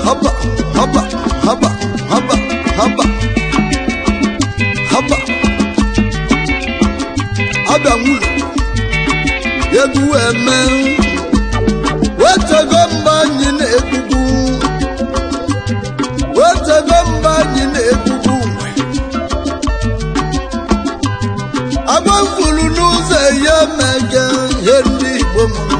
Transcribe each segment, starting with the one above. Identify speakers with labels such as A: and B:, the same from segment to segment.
A: Haba haba haba haba haba haba abịa nwụlọ egwu eme wetego mba anyị na-egbugbu wetego mba anyị na-egbugbu agba mfuru n'ụzọ ya mege ihe ndị Igbo mụrụ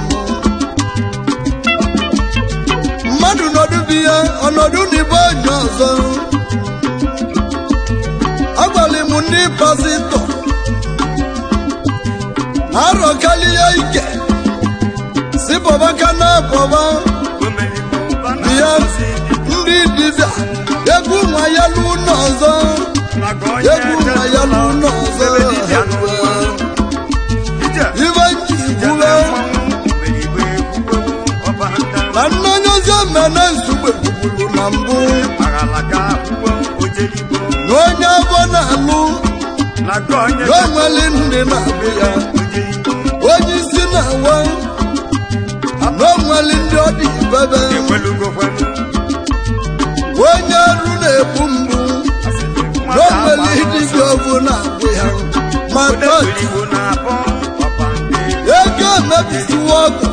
A: mmadụ nọdụ bi ya ọnọdụ n'ibe onye ọzọ agwalị m ndị pasịtọ arọkalịa ike si bọba ka na bọba ya ndị dibịa egwu nwa ya n'ụlọ ọzọ egwu nwa ya n'ụlọ ọzọ ibe nji gwube na nne onye ozi emene nsogbu ekwukwuru na mbụ na onye afọ na-alụ na onwere ndị na-abụ ya onye isi na-awa na onwere ndị ọ dị ibebe onye arụ na-egbu mgbu na onwere dibịa ọbụ na-abụ ya ma tọọchị ego emebisiwa ọgụ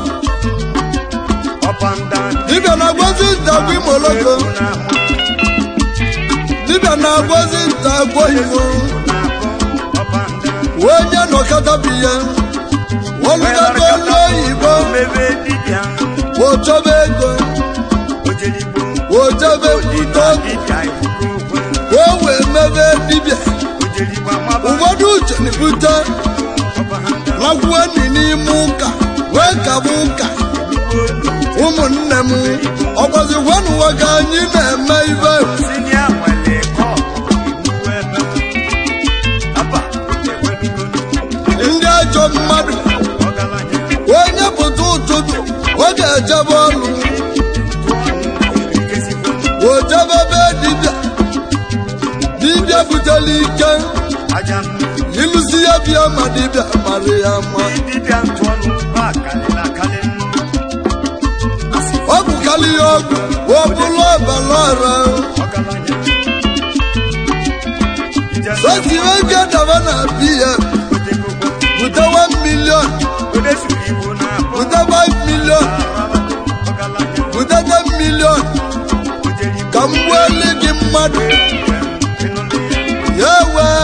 A: dibịa na-agwazi ntagwa imoloko dibịa na-agwazi ntagwa imo onye nọkọtabi ya olùdókòwò olóyìnbó òjọba ego òjọba ekwuto owe mebe dibịa ụfọdụ uche na-ebute lakwuo n'ime ụka wee kagbu ụka ụmụnne m ọgbazikwanụwa ka anyị na-eme ibe ndị ajọ mmadụ onye pụta ụtụtụ ọ ga-ejebe ọrụ ojebe be dibịa dibịa butere ike ịlụsi ya bịa ma dibịa mara ya mma ọ bụkarị ya ọgwụ ọ bụrụ ọbara ọra sotiwe nke daba na biya bute 1 million bute 5 million bute 10 million ka m gbuole gị mmadụ ya wee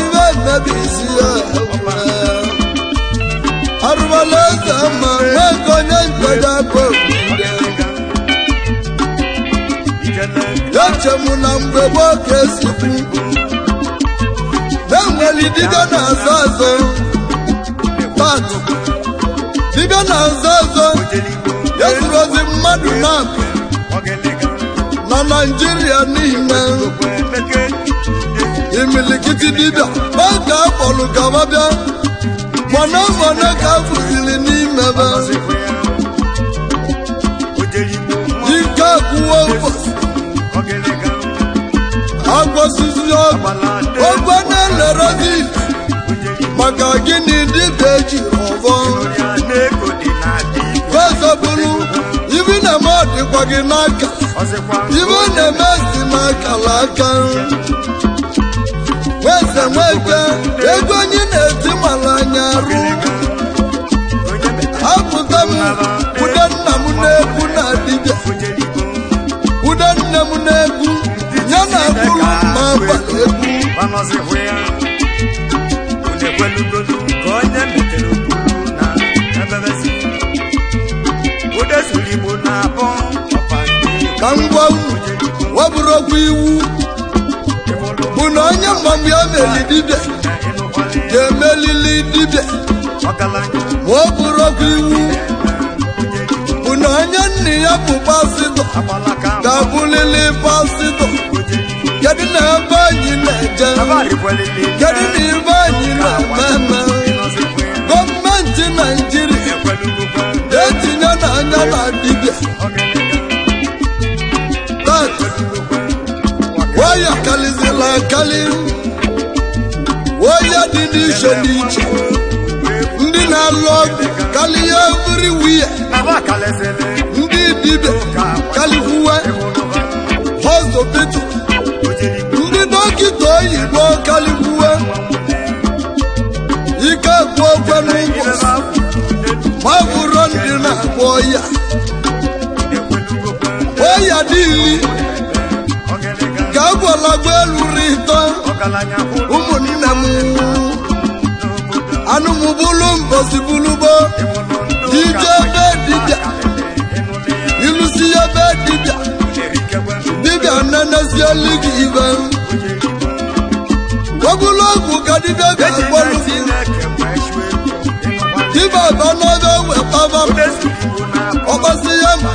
A: ibe mmebi isi ya arụbala eze ma nwee nke onye nkeja bụ eche m na mgbe gboo ka esi kwu enwere dibịa na-azọ azọ tatụ dibịa na-azọ azọ ezuru ozi mmadụ na-apụ na Naịjirịa niile imilikiti dibịa oge akpọrọ gaba bịa mana mana ka afụziri n'ime be ike agwụwo ụbọchị agwọsizi ọgwụ ọgwụ na-elerozi maka gịnị dibịa eji ọvọ ọzọ bụrụ ibi na-eme ọ dịkwa gị n'aka ibi na-eme si n'akala aka nweze nweke ego onye na-eti mara anya rụ apụta m kwude nna m na-ekwu na dibịa kwude nne m na-ekwu ya na akwụrụ ma agbara egwu ka m gwa unu ọ bụrụ okwu iwu bụ na onye mgbamgbe ya meri dibịa ga-emelili dibịa ma ọ bụrụ okwu iwu bụ na onye nna ya bụ pasịtọ ga-abụlili pasịtọ kedu na ebe anyị na-eje kedu na ebe anyị na-eme eme gọọmenti Naijiria etinye n'anya na dibịa waya kalizila akali waya dị n'iche n'iche ndị na-alụ ọgụ karịa everywhere ndị dibịa kalikwuwe hospital, ndị dọkịta oyibo kalikwuwe ike kwụ okwe n'ụbọchị ma bụrụ ndị na-agwọ ọya ọya niile ka agwọlagwa elu rịtọ. Ụmụnne m, anụmụbụlụ mbọsi bụlụbo ije ebe dibịa ịlụsi ebe dibịa dibịa nenesieli gị ibe ọbụlụ ọgwụ ka dibịa ga-agwọlụ gị dibịa ba n'ebe wetaba ọgbasi ya ma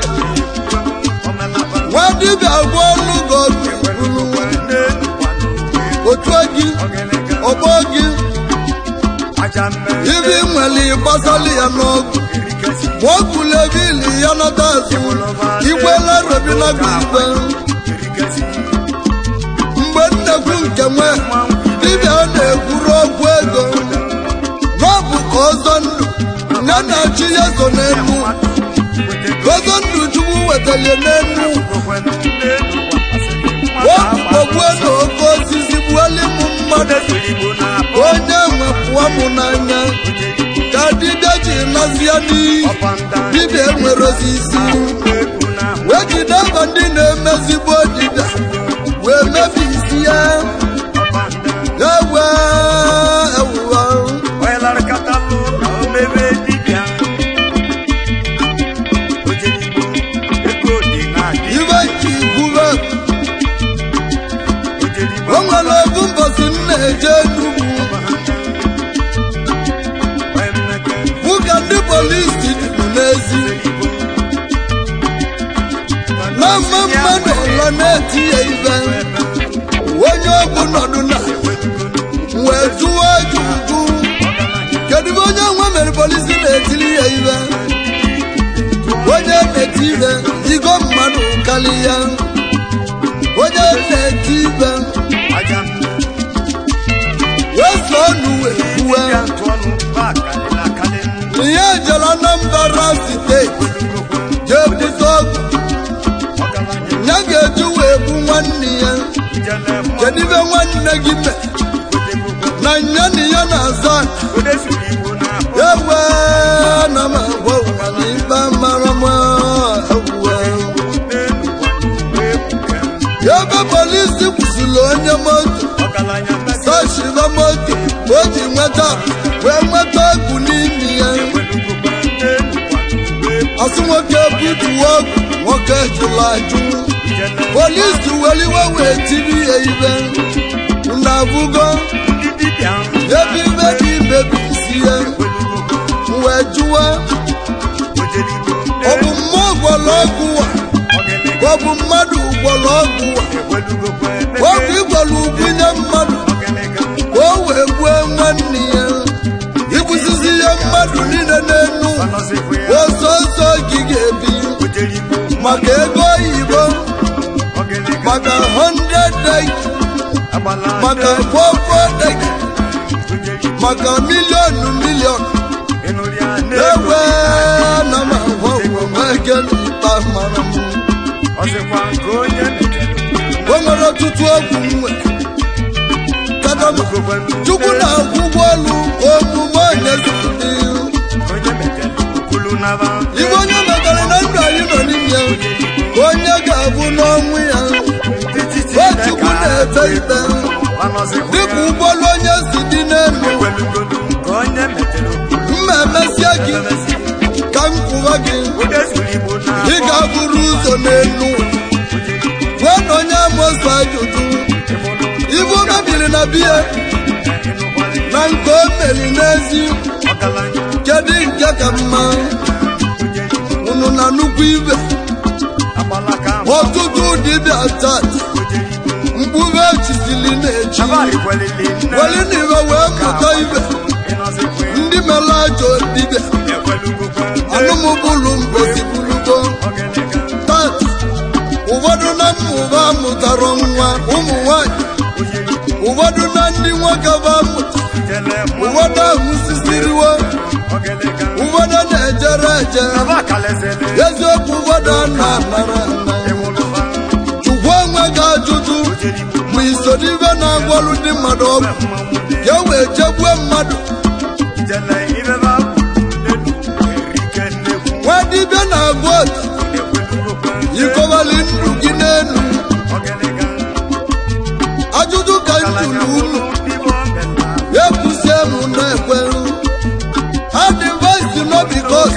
A: nwa dibịa gwọ ọlụ gị ọgwụ otu gị ọgbọ gị ibi nwere gbasali ya n'ọgwụ ma ọ gwụla ebe ili ya nata azụ igwela robinago igwe. Mgbe nnekwu nke nwe dibịa na-ekwuru ọgwụ ego n'ọbụ ka ọzọ ndụ ya na chi ya so n'elu ọzọ ndụ Chukwu wetara n'elu ogbue na oke osisi gbueli m mmadụ onye nwepụọ m n'anya ka dibịa ji nazie n'iyi dibịa enwere osisi wee jide aba ndị na-emezigbo dibịa wee mebi isi ya ewe ewuwe. Ibe nke ikwube o nwere obu mbọsị m na-eje Enugwu bụka ndị polisi juru n'ezi na mma mmadụ ụlọ na-eti ya ibe onye ọgwụ nọdụ na wee jụọ ajụjụ kedu ebe onye nwe mere polisi na-etiri ya ibe onye na-eti ibe igo mmadụ karịa onye na-eti ibe wee sọnụ wee kwuwe ihe jere Anambra steeti jee bute ọgwụ ya ga-eji wee gbu nwanne ya. Kedu ibe nwanne gị mee na nya na ya na-aza ewe na m agwa ụwa na ibe mara m ewuwe. Ebe polisi kwụsịrị onye moto sọchiba moto o ji nweta wee nweta ọgwụ n'ime ya asị nwoke butuo ọgwụ nwoke jụrụ ajụ polisi weliwe wee tiri ya ibe na abụgo ebe ibe dị ibebi isi ya wee jụwa ọ bụ mmụọ gwọrọ ọgwụ wa ọ bụ mmadụ gwọrọ ọgwụ wa ọgwụ ịgwọrọ ugwu nye mmadụ ka o wee gwue nwanne ya igwuzizi ya mmadụ niile n'enu ọsọsọ gị ga-ebi maka ego oyibo maka 100 days maka 4 days maka miliọnụ miliọnụ ewe na m agwa ụwa n'ikpe mara m. O nwere ọtụtụ ọgwụ nwe kadama Chukwu na-akwụ ụgwọ ọlụ omume onye si ibe onye metara na ndụ anyị nọ n'ime ya onye ga-abụ n'ọnwụ ya o Chukwu na-efe ikpe dịka ụgbọelu onye si dị n'elu mma emesịa gị ka m kwụwa gị ị ga-abụrụ ụzọ n'elu wee na onye amosu ajụjụ ibu mebiri na biya na nke o meri n'ezi kedu nke ka mma unu na nnukwu ibe ọtụtụ dibịa tat mkpụrụ echisili na-echi weli na iwe wee mụta ibe ndị mere ajọ dibịa anụmụbụlụ mgbosi tat ụfọdụ na mmụba mụtara nwa ụmụ nwanyị ụfọdụ na ndị nwoke ba mụta ụfọdụ ahụ sisiriwo ụfọdụ na-eje ejere eje eziokwu ụfọdụ na anara chukwu onwe gị ajụjụ ma iso n'ibe na-agwọrụ ndị mmadụ ọgwụ ka e wee chegbue mmadụ nwa dibịa na-agwọ ọtụ ịkọwali ndụ gị n'elu ajụjụ ka m jụrụ unu ekwusie m na-ekwe adịvaịsị nọ bikos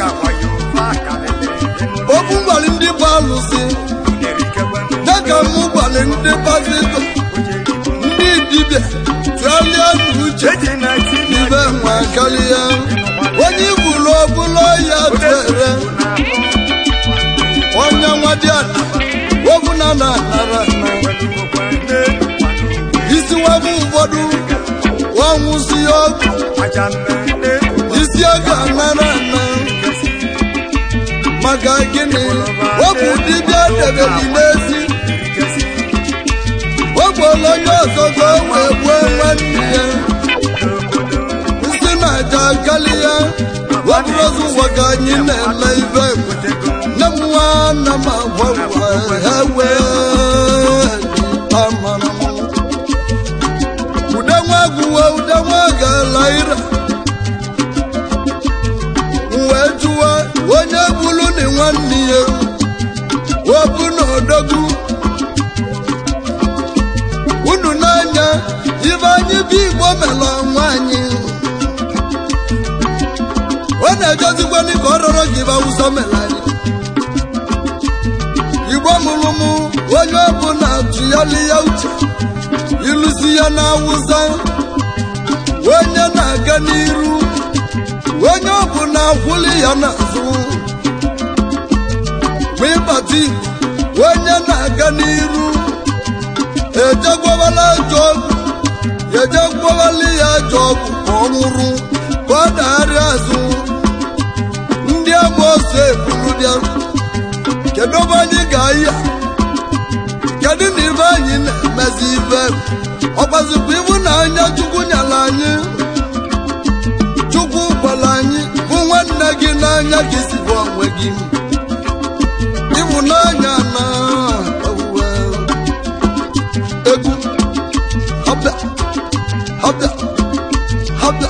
A: okwu ngwali ndị bụ alụsị dịka m gwali ndị pazitọ ndị dibịa tụgharịa n'uche ibe nwa karịa onye ibulu ọbụla ya tụere onye nwa dị ala ọbụna na anara isi wabụ ụfọdụ ọnwụsi ọgwụ isi ego anara ana maka gịnị ọgwụ dibịa debeli n'ezi ogbuola onye ọzọ ka o wee gbuo nwanne ya nsị na aja karịa ọbụrụzi ụwa ka anyị na-eme ibe nne m nwa na m agwa ha wee amara m ude nwa gwuwe ude nwa gala ira wee jụwa onye gburu ni nwanne ya obu na odogwu unu n'anya ibe anyị bụ igbo mere onwe anyị ọ na-ejozikwana ka ọ rọrọ gị ibe awụsa mere anyị igbo mụrụ mụ onye ọbụla tụgharị ya uche ịlụsi ya na awụsa onye na-aga n'iru onye ọbụla akwụli ya n'azụ ma ịbata igbo onye na-aga n'iru ejegwawala ajọ ọgwụ ejegwawala ya ajọ ọgwụ ka ọ nwụrụ ka ọ dagharịa azụ ndị agba ọsọ eburu bịa kedu ebe anyị ga-ahịa kedu na ibe anyị na-emezi ibe ọgbazikwa ibu na anya chukwu nyere anyị chukwu gwara anyị bụ nwanne gị n'anya ka isi bụ onwe gị ịhụnanya na owuwe egwu ọbịa ọbịa ọbịa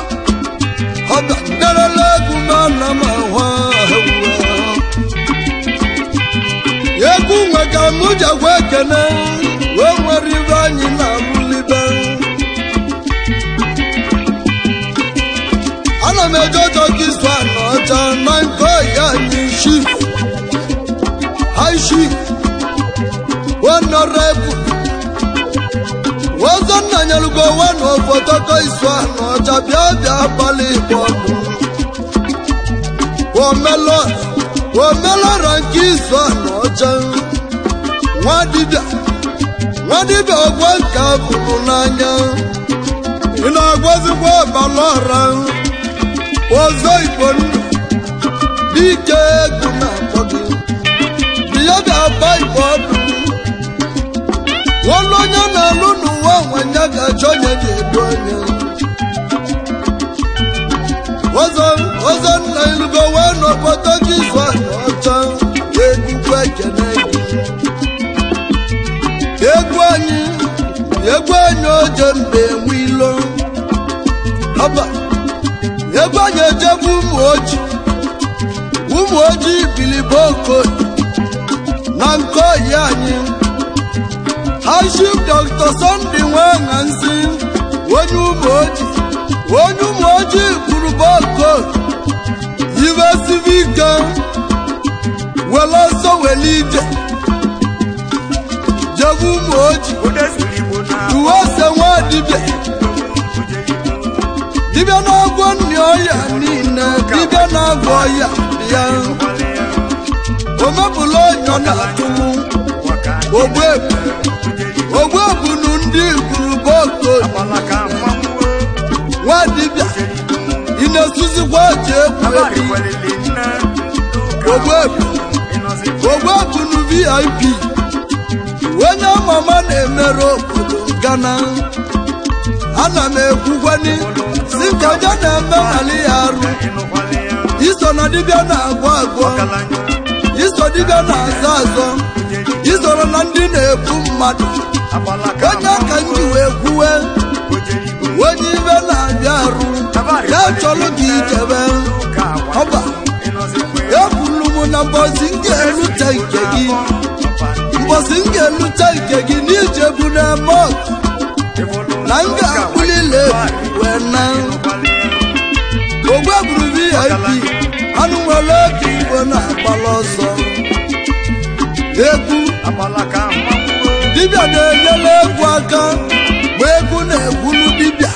A: ọbịa derela egwu ma na m ahụ egwu nwe ka mụ jekwa ekene wee nwere ibe anyị na-alụlibe ana m eje ọjọ kristu na ọcha na nke ọhịa anyị shif haishif honorable ọzọ nna nyelugo nwanne ofotoko isu na ọcha bịa bịa gbalị igbo ọdụ omelọra nke isu na ọcha nwa dibịa ọgwọ nke bụrụ n'anya ị na-agwazikwa ọbala ọra ọzọ igbo ndụ dike egwu na-akpọ gị ya ga-agba igbo ọdụ olu onye na-alụ n'ụwa nwanya ga-achọ onye ga-edu onye ọzọ nna ilugo wee n'obodo gị izu anya ọcha egwukwu ekene gị egwu anyị oje mba enwe ilo haba egwu anyị ejebe ụmụ ojii biliboko na nke oyi anyị Hashim Dr. Sunday nwa nsị onye ụmụ ojii gburu boko ibe siri ike were ọsọ were ije jebe ụmụ ojii uwe ose nwa dibịa dibịa na-agwọ nri ọya niile dibịa na-agwọ ọya ya omepụla ọnyọ na-atụmụ ogbuebunu ndị gburu boko nwa dibịa ị na-esuzikwa ji egwu ogbuebunu VIP onye mama na-emere obodo Ghana ana m ekwukwani si ka onye na-eme mali ya arụ Iso na dibịa na-agwọ agwọ, iso dibịa na-azọ azọ, isoro na ndị na-ebu mmadụ. Onye ka m ji wee kwuwe, onye ibe na-abịa arụ ya chọrọ ka ijebe ọba. Ekwulu m na mbọsị m ga-elute nke gị, mbọsị m ga-elute nke gị n'ijebu na-eme ọgụ na m ga-akpụlile wee na ogbe gburu VIP. Anụ nwere obi Igbo na-agbala ọsọ. Egwu dibịa na-enyere egwu aka, ma egwu na-egbulu dibịa.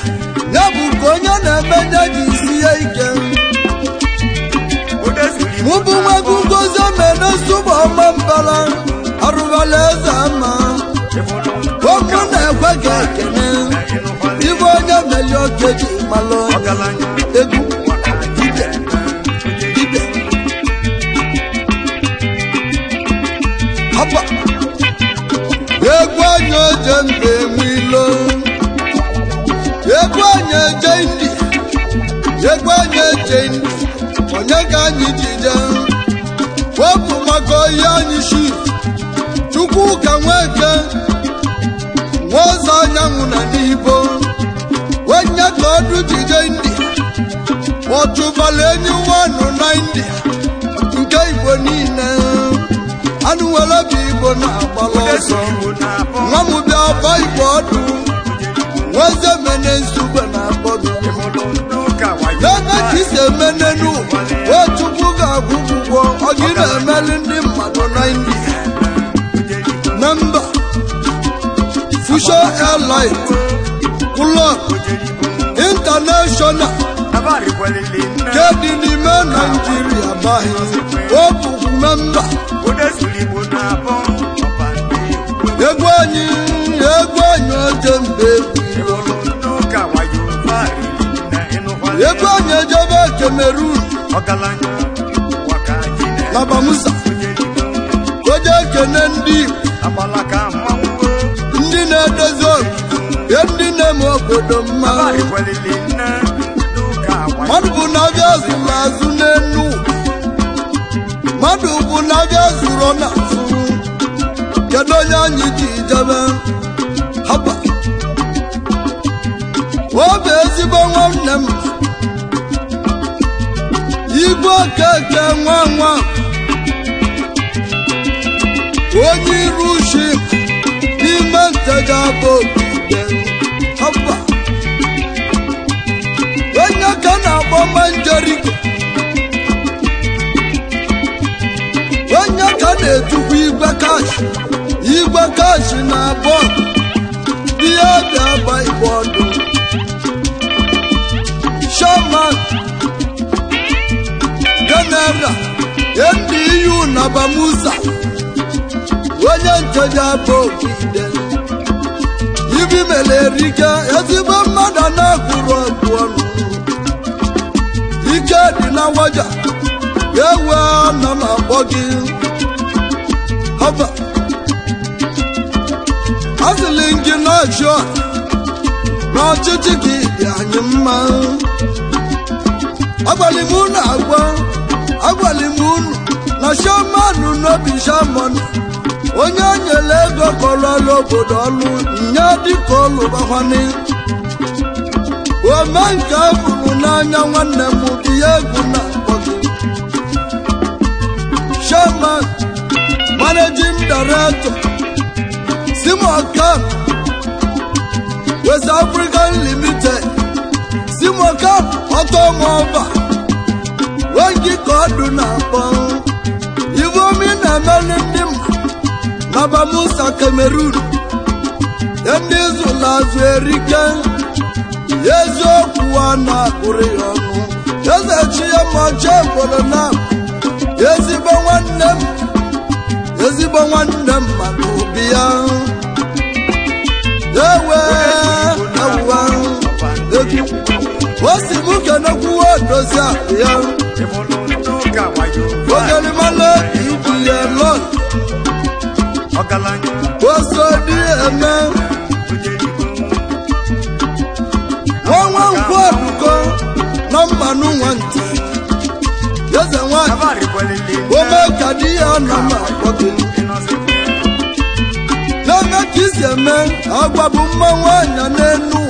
A: Ya bụ ka onye na-emenye ji isi ya ike. Mụ bụ nwegwu Ngozi Omene Nsugbe ọma mbara arụbala eze ama. Okwu na-ekwe ga ekene ibe onye meli oke ji malụ egwu dibịa dibịa. Hapa egwu anyị oje mba enwe ilo, egwu anyị eje ndị, egwu anyị eje ndị, onye ka anyị ji jee? Wepụ maka oyi anyị shi Chukwuka Nweke nwa ọzọ anyanwụ na n'ibo onye ka ọdụ jije ndị ọtụbala enyi nwanụ na India nke Igbo niile. Anụ nwere obi Igbo na-agbala ọsọ. Nwa m bịa gba Igbo ọdụ, nweze mene Nsugbe na-akpọ gị. Ebe ka isi emene n'ụwa, o Chukwu ga-agwụ ụgwọ ọ gị na-emeli ndị mmadụ na India. Memba Fusion Airline Club International nke dị n'ime Naijiria baghị, o bụkwu memba. Egwu anyị, egwu anyị oje mba egwu, egwu anyị ejebe Cameroon na Bamusa, oje ekene ndị Igbo, ndị na-edozi obodo, ndị na-eme obodo mma. Mmadụ bụ na abịa zụrụ azụ n'enu, mmadụ bụ na abịa zụrụ n'azụ. Kedu onye anyị ji jebe? Haba ọ bụ ezigbo nwanne m, Igwe Okeke nwa nwa, onye iru shi n'ime nteja bụ ogige. Haba onye ka na-akpọ Manjerigo, onye ka na-etukwa igwe kashi, igwe kashi na bọọlụ ihe bịa gba Igbo ọdụ. Shaman General NDU na Bamusa, onye ncheja bụ ogige. Ibi mere erike, ezigbo mmadụ na-akwụrụ ọgụ ọnụ. Ike dị na waja, ewe ana m akpọ gị. Haba asịlị gị na-achị na ọchịchị gị dị anyị mma. Agwalị m unu agwa, agwalị m unu na shamanụ n'obi shaman, onye nyere ego kọrọ ọrụ obodo ọlụ nye dịka ọlụ gbakwani. Ome nke afụrụ n'anya nwanne m dị ya egwu na-akpọ gị. Shaman Managing Director Simocam West African Limited, Simocam Automobile, wengi ka ọdụ na-akpọ. Ivomi na-emeli ndị mma na Bamusa Cameroon, ndị zụrụ azụ erike. Eziokwu a na-akpụrụ ya ọnụ, eze chi ya ma ọchị obodo na ezigbo nwanne m, ezigbo nwanne m maka obi ya. Ewe ewe egwu o si m kenekwuwe odozi akụ ya, ogelimala ibu ya lọd osodi eme nwa nwa nkwu ọdụkọ na mmanụ nwantị. nwanyị ome ka di ya nọ ma akpọ gị na-eme ka isi eme agwa bụ mma nwaanyị n'enu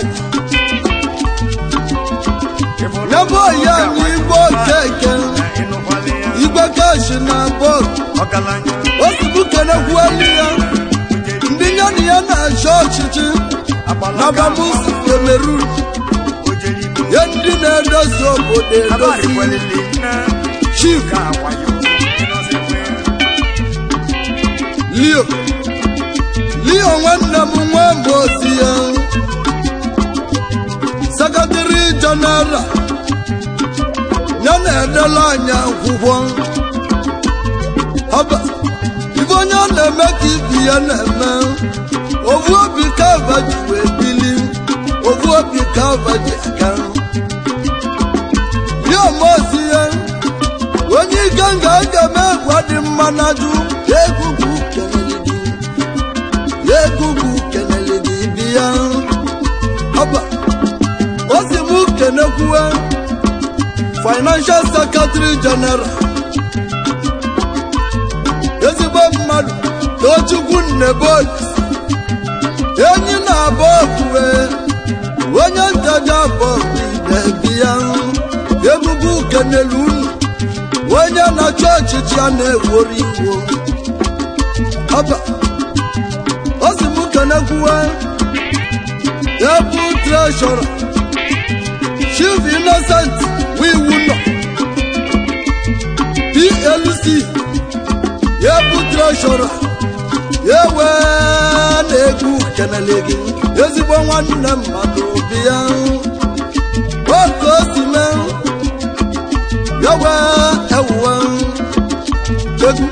A: ya bụ oyi anyị igwe okeke igwe kashi na bọọlụ osibu kenekwuelu ya ndị ya na ya na-achị ọchịchị na bamusi Cameroon ya ndị na-edozi obodo edozi Chief Leo Leo nwanne m nwa m ozi ya Secretary General ya na-edela anyị akwụkwọ ọba ife onye ọ na-eme ka ibi ya na-eme ovu obi ka ava ji wee bili ovu obi ka ava ji aga ya omozi ya onye ike nga ga-eme egwu dị mma na jụ egwugwu kenelidi egwugwu kenelidi ibi ya ọba osi mụ kenekwuwe Financial Secretary General ezigbo mmadụ Tochukwu Nnebos enyi na-abụ ofuwe onye ntaja abụ ibe ya ebubo kenelu unu onye na-achọ ọchịchị a na-ewori iwo ọba osi m kenekwuwe ebu treshọrọ Chief Innocent Wiwu nọ PLC ebu treshọrọ ewe na-egwu kenele gị ezigbo nwanne mmadụ bi ya otu o si mee ewe ewuwe egwu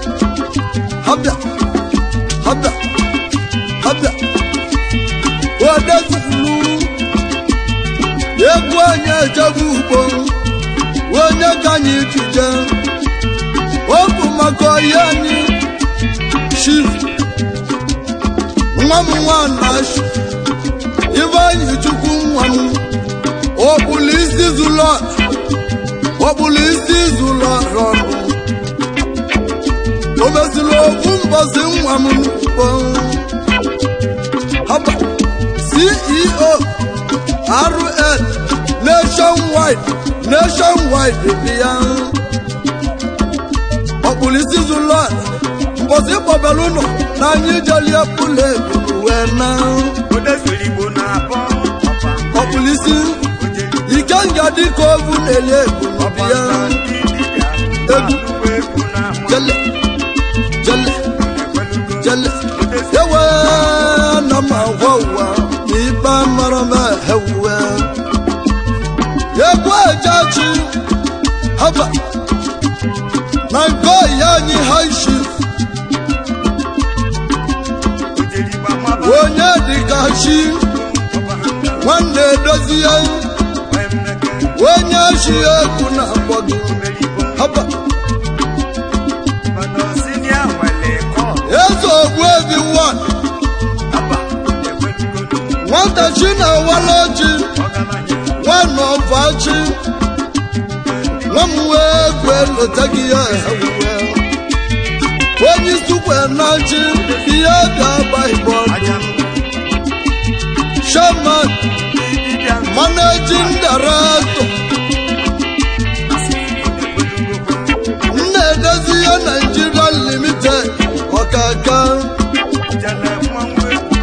A: habịa habịa habịa odezulu egwu onye echebe ugbo onye ka anyị jije ọ bụ maka ọhịa anyị Chief nwa m nwa na-achị Ifeanyi Chukwu nwa m ọkpụlụ isi zụlọ ọkpụlụ isi zụlọ ọrụ o mesịrị ofu mbọsị nwa m n'ugbo haba CEO RN Nationwide Nationwide dị ya ọkpụlụ isi zụlọ mbọsị kpọbelu ụlọ na anyị jelie pụlụ ebulu wee na ọkpụlụ isi ikenga dịka ovu na-eli ebulu bi ya egwu jele jele jele ewe na ma gwa ụwa na ikpe mara m ewuwe egwu ejechi haba na nke ọhịa anyị ha isi onye dịka chi nwanne edozie onye chi egwu na-akpọ gị haba eze ogbuebi wan nwata chi na-awala ọjị nwanne ọvachi nwa m wee egwu elota gị ya ewuwe onye isukwe na chi ihe ga-agba igbo ọdụ shaman managing director nna-edozi ya Nigeria Limited ọkaka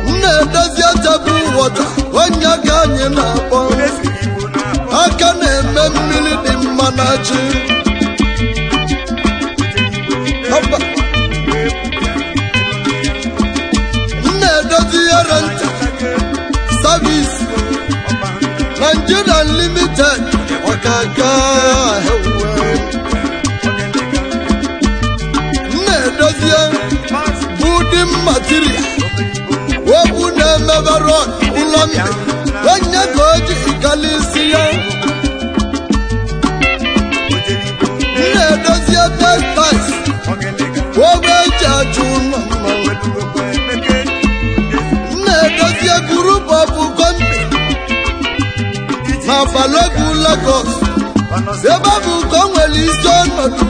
A: nna-edozi tebụl wọta onye ka anyị na-akpọ aka na-eme mmiri dị mma na chi Haba. Nna-edozi ya renta service Nigeria Limited ọkaka ewuwe nna-edozie building material okwu na-emebe rọd ụlọ mbi onye ka o ji kalisi ya nna-edozie textiles ogbe eji achụ ụlọ mma nna-edozie group of company na Balogun Lagos ebe bụ ka o nwere isi ọnọdụ